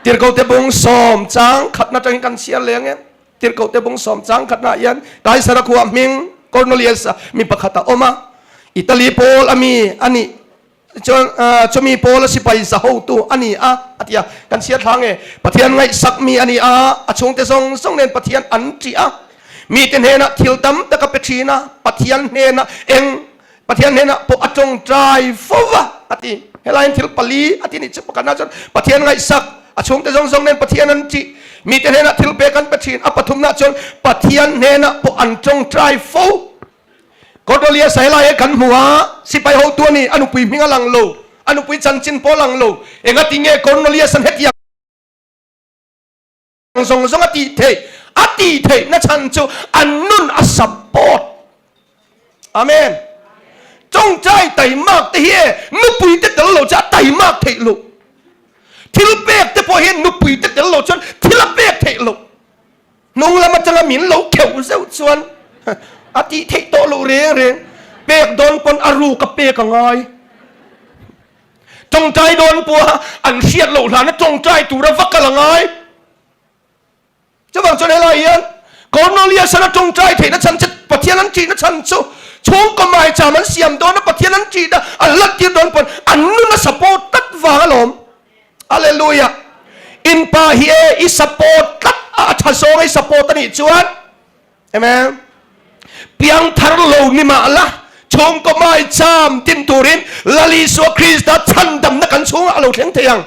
Tirhkohte bung sawm chang khatna atangin kan chhiar leh ang em? Tirhkohte bung sawm chang khatnaah hian Kaisara khua hming Kornelius-a mi pakhat a awm a, Italy pawl a mi a nih chuan chumi pawl a sipai za hotu a ni a, a ti a. Kan chhiar thla nge? Pathian ngaihsak mi a ni a, a chhungte zawng zawng nen Pathian an ṭih a, mite hnenah thil tam tak a pe ṭhin a, Pathian hnenah eng Pathian hnenah pawh a tawngtai fo va, a ti. Helaiin thil pali a ti nih chu pakhatna chuan Pathian ngaihsak, a chhungte zawng zawng nen Pathian an ṭih, mite hnenah thil pek an pe ṭhin. A pathumna chuan Pathian hnenah pawh an tawngtai fo. Kornelius a helai hi kan hmu a, sipai hotu a ni, a nupui hming a lang lo, a nupui chanchin pawh a lang lo. Engati nge Kornelius an hetiang? Zawng zawng a tih theih a tih theih na chhan chu an nun a support. Amen. Tawngtai taimak te hi e nupui te tel lo chu a taimak theih loh. Thil pek te pawh hi nupui te tel lo chuan thil a pek theih loh. Hnung lam atanga min lo kheuh zeuh chuan a tih theih tawh loh reng reng. Pek dawn pawn a ruk a pek a ngai. Tawngtai dawn pawha an hriat loh hlana tawngtai tura va kal a ngai. Chuvang chuan helai hian Cornelius-an a tawngtai theihna chhan che Pathian an ṭihna chhan chu chhungkaw maicham an siam dawn a, Pathian an ṭihna an lantir dawn pawn an nun a support tlat vang alawm. Hallelujah! In pa hi e i support tlat a, a ṭha zawng a i support a nih chuan Amen. Piangthar lo ni mah la, chhungkaw maicham din turin Lal Isua Krista chhandamna kan chhungah a lo thleng thei ang.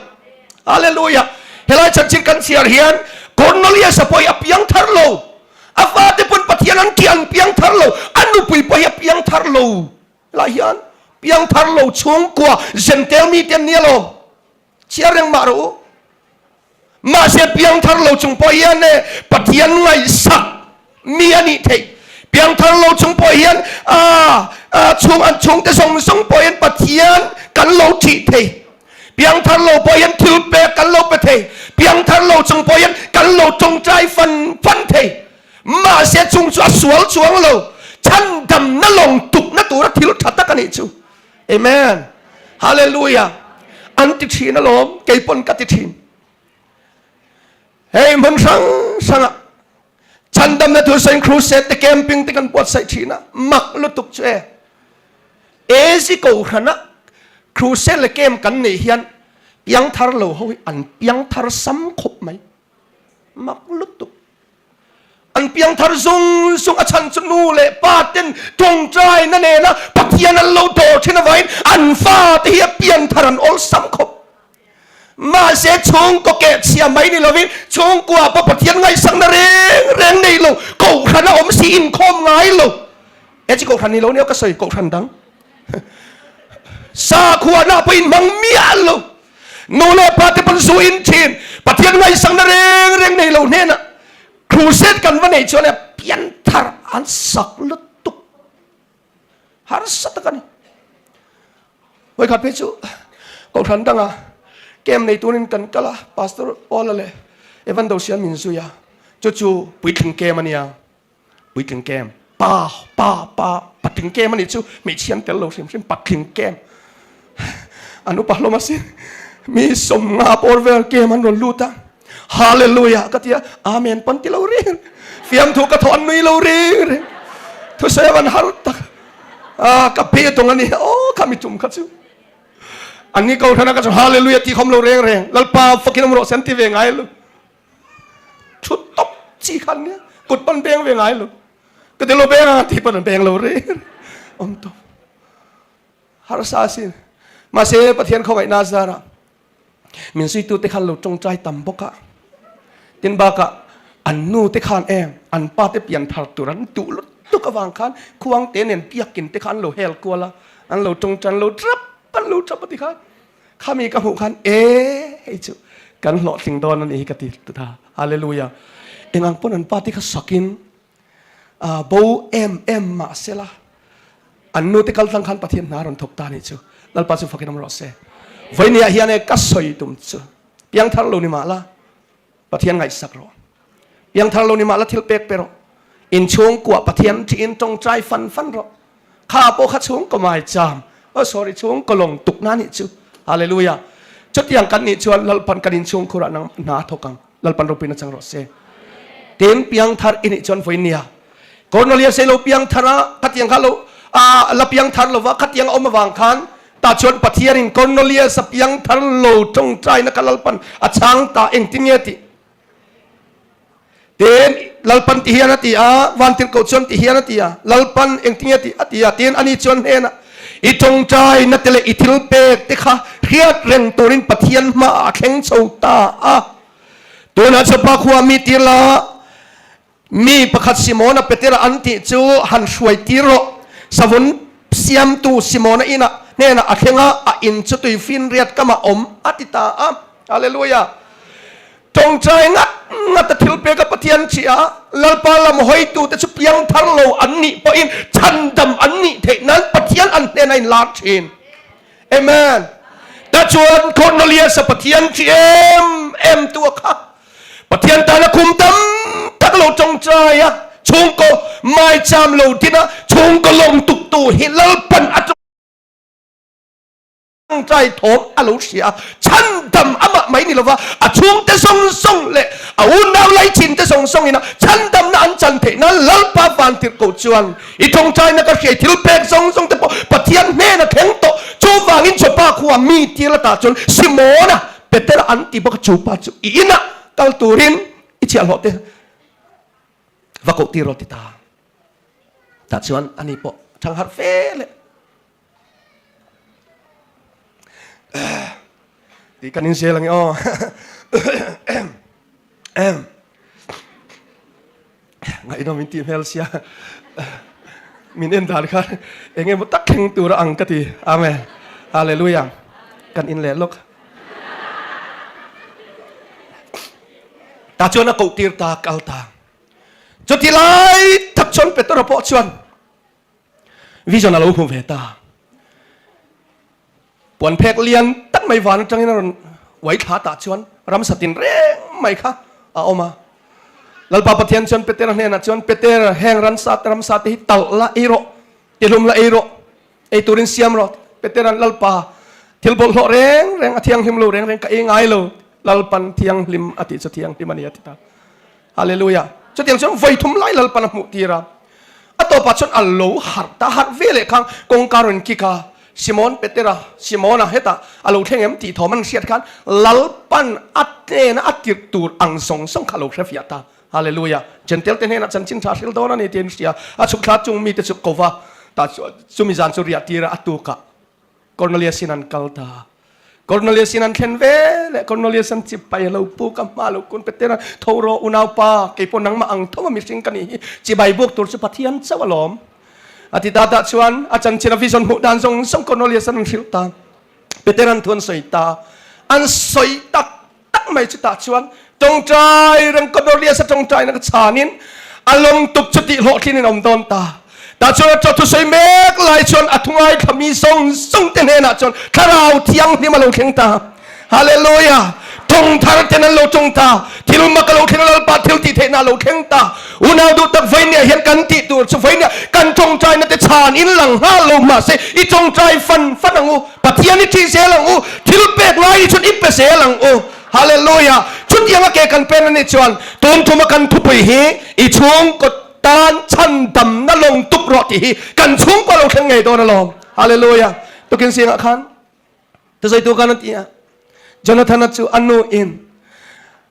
Hallelujah. Helai chanchin kan chhiar hian Cornelius-a pawh hi a piangthar lo. A fate pawn Pathian an tih an piangthar lo. A nupui pawh hi a piangthar lo. Helai hian piangthar lo chhungkua Gentile mite an ni alawm. Chhiar reng mah rawh u. Mahse piangthar lo chung pawh hian e Pathian ngaihsak mi a nih theih. Piangthar lo chung pawh hian a chhung an chhungte zawng zawng pawh hian Pathian kan lo thih thei. Piangthar lo pawh hian thil pek kan lo pe thei. Piangthar lo chung pawh hian kan lo tawngtai fan fan thei. Mahse chung chu a sual chuang lo. Chhandamna lawng tukna tura thil tha tak a nih chu. Amen. Hallelujah. An ti thin alawm, kei pawn ka ti thin. Hei hmun hrang hranga chandamna thu sawiin crusade te camping te kan buatsaih thin a, mak lutuk chu e. Ezi kohhrana crusade leh camp kan neih hian piangthar lo ho hi an piangthar sam khawp mai. Mak lutuk. An piangthar zung zung a chhan chu nu leh pa ten tawngtaina nena Pathian an lo dawr thin avangin an fate hi a pianthar an awlsam khawp. Mahse chhungkaw kehchhia mai ni lovin chhungkua pawh Pathian ngaihsakna reng reng nei lo, kohhran a awm si inkhawm ngai lo. He chi kohhran ni lo nia ka sawi kohhran dang. Sakhuana pawh inhmang miah lo. Nu leh pa te pawn zu in thin. Pathian ngaihsakna reng reng nei lo hnenah crusade kan va neih chuan pianthar an sak lutuk. Harsa tak a ni. Vawikhat phei chu Kohhran danga camp nei turin kan kal a, Pastor Paula leh Evan Dosian min zui a, chu chu puitling camp a nia. Puitling kem pa pa pa patling kem anih chu hmeichhia an tel lo hrim hrim patling kem an upa hlawm asin mi sawmnga pawr vel kem an rawn lut a hallelujah ka tia amen pawn ti lo reng fiamthu ka thawh an nui lo reng reng thusawi avan har tak a ka pe tawng ani aw kha mi tum kha chu an ni ko thana ka chu hallelujah ti khawm lo reng reng lalpa fakin awm rawh se an ti ve ngai lo Thut tawp chi khan nia kut pan beng ve ngai lo ka ti lo beng a ti pan beng lo re om tawp harsa sin mahse Pathian khawngaih na zara min zui tu te khan lo tawngtai tam bawk a tin bakah an nu te khan em an pa te pian thar tur an duh lutuk avang khan khuang te nen biakin te khan lo hel kual a an lo tawngtan lo trap an lo trap a ti khan Khami ka hmuh khan e hei chu kan hlawhtling dawn a nih hi ka ti ta. Hallelujah. Engang pawn an pa te kha sakin bo em em mah sela an nu te kal tlang khan Pathian hna rawn thawk ta nih chu. Lalpa chu fakin awm rawh se. Vawinia hian e ka sawi tum chu piangthar lo ni mah la Pathian ngaihsak rawh. Piangthar lo ni mah la thil pek pe rawh. Inchhungkuah Pathian ṭhiin ṭawngṭai fan fan rawh. Kha pawh kha chhungkaw mai cham. Oh sorry chhungkaw lawng tuk na nih chu. Hallelujah. Chutiang kan nih chuan Lalpan kan inchhungkhurah nang hna a thawk ang. Lalpan ropuina chang rawh se. Tin piangthar i nih chuan vawi nia. Cornelius ei lo piangthar a, khatiang kha lo a la piangthar lova khatiang a awm avang khan tah chuan Pathianin Cornelius a piangthar lo tawngtaina kha Lalpan a chhang ta engtin nge tih Tin Lalpan ti hian a ti a, vantirhkoh chuan ti hian a ti a, Lalpan engtin nge tih a ti a, tin ani chuan hnenah i tawngtaina te leh i thil pek te kha hriat reng turin Pathian hmaah a thleng chho ta a. Tunah chuan Pa khua mi tir la, mi pakhat Simona Petera an tih chu han hruai tir rawh. Savun siamtu Simona inah hnenah a thleng a, a in chu tui finriat kamah awm a ti ta a. Hallelujah! Tawngtai ngat ngat a thil pek a Pathian chi a, Lalpa lam hawitute chu piang thar lo an nih pawhin chhandam an nih theih nan Pathian an hnenah in lar thin. Amen. Ta chuan Cornelius a Pathian chi em em tu a kha Pathian tana kum tam tak lo tawngtai a chhungkaw maicham lo din a chhungkaw lawng tuk tu hi Lalpan a tawngtai thawm a lo hria a chhandam amah mai ni lova a chhungte zawng zawng leh a unau laichin te zawng zawng ina chhandamna an chan theih nan Lalpa vantirhkoh chuan I tawngtaina ka hriai thil pek zawng zawng te pawh Pathian hnena thleng tawh. Chuvangin Jopa khua mi tir latah chuan Simona, Petera an ti bawk a, chu pa chu i inah kal turin i chhiahhlawh te va koh tir rawh ti ta. Tah chuan ani pawh thang harh fe leh tih kan inzel ang e aw. Ngaihnawm in tih hmel sia min en dan khan eng emaw tak thleng tur a ang ka ti. Amen. Hallelujah. Kan in leh lawk. Ta chuan a koh tir ta kal ta. Chuti lai tak chuan Petera pawh chuan vision a lo hmu ve ta. Puan phek lian tak mai van atangin a rawn uai thla tah chuan ramsa tin reng mai kha a awm a. Lalpa Pathian chuan Petera hnenah chuan, Peter, heng ransa te ramsa te hi talh la ei rawh, tihlum la ei rawh, ei turin siam rawh. Petera'n, Lalpa, thil bawlhhlawh reng reng a thianghlim lo reng reng ka ei ngai lo, Lalpan thianghlim a tih chu thianghlim a ni a ti ta. Hallelujah. Chutiang chuan vawi thum lai Lalpan a hmuh tir a. A tawpah chuan a lo harh ta, harh ve leh khang kawngka rawn kick a, Simon Petera, Simona hetah a lo thleng em tih thawm an hriat khan Lalpan a hnena a tirh tur ang zawng zawng kha a lo hre fiah ta. Hallelujah. Jentail te hnenah chanchin tha hril dawn a ni tiin hria. A chhuk thla chung mite chu ko va, tah chuan chumi zan chu riah tir a, a tukah Cornelius in an kal ta. Cornelius in an thlen ve leh Cornelius an chip pai a lo puk a, hma lo kun Petera tho rawh unaupa, kei pawh nangmah ang tho a mihring ka nih hi, chibai buk tur chu Pathian chauh a lawm. A ti ta tah chuan a chanchin a vision hmuh dan zawng zawng Cornelius an hrilh ta. Peter an thu an sawi ta. An sawi tak tak mai chutah chuan tawngtai reng Cornelius a tawngtaina ka chhanin a lawng tuk chu tih hlawhtlin in awm dawn ta. Tah chuan a thu sawi mek lai chuan a thu ngaithla mi zawng zawng te hnenah chuan Thlarau Thianghlim a lo thleng ta. Hallelujah! Tawng thar ten an lo tawng ta. Thil mak a lo thleng a, Lalpa thil tih theihna a lo thleng ta. Unau duh tak vawinia hian kan tih tur chu vawinia kan tawngtaina te chhan in lang nghal lo mahse i tawngtai fan fan ang u. Pathian i ṭih zel ang u, thil pek ngai hi chuan i pe zel ang u. Hallelujah! Chutianga ke kan pen a nih chuan tun thuma kan thupui hi i chhungkaw tan chhandamna lawng tup rawh tih hi kan chhungkaw lo thleng ngei dawn alawm. Hallelujah! Tukin zingah khan thusawitu khan a ti a, Jonathan-a chu a nu in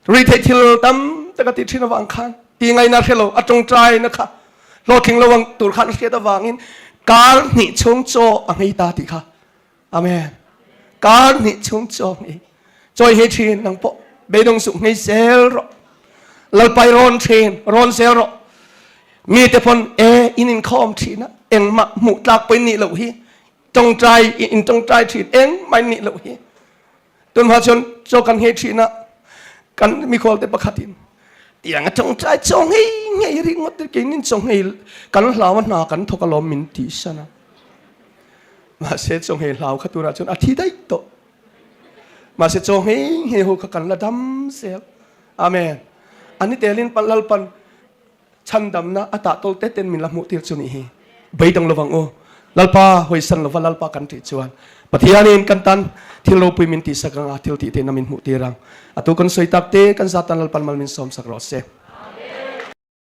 ruihtheih thil tam tak a tih ṭhin avang khan ti ngaihna hre lo a ṭawngṭaina kha Hlawhtling lo ang tur khan a hriat avangin kar hnih chhung chaw a nghei ta tih kha. Amen. Kar hnih chhung chaw nghei. Chaw i nghei thin nang pawh beidawng suh nghei zel rawh. Lalpai rawn thin, rawn zel rawh. Mi te pawn e in inkhawm thin a, engmah hmuh tlak pawh in nih loh hi. Tawngtai in tawngtai thin engmah in nih loh hi. Tunhma chuan chaw kan nghei thin a, kan mikhual te pakhatin tiang a tawngtai chaw nghei nghei ringawt te keinin chaw nghei kan hlau a hna kan thawk alawm min tih san a. Mahse chaw nghei hlau kha tunah chuan a thi daih tawh. Mahse chaw nghei nghei ho kha kan la dam zel. Amen. Ani telin Lalpan Chhandamna a tah tawl te ten min la hmuh tir chu nih hi. Beidang lovang u. Lalpa hawisan lova Lalpa kan tih chuan Pathianin kan tan thil ropui min tihsak anga thil tih theihna min hmuh tir ang. A tu kan sawi tak te kan zatan Lalpan mal min sawmsak rawh se.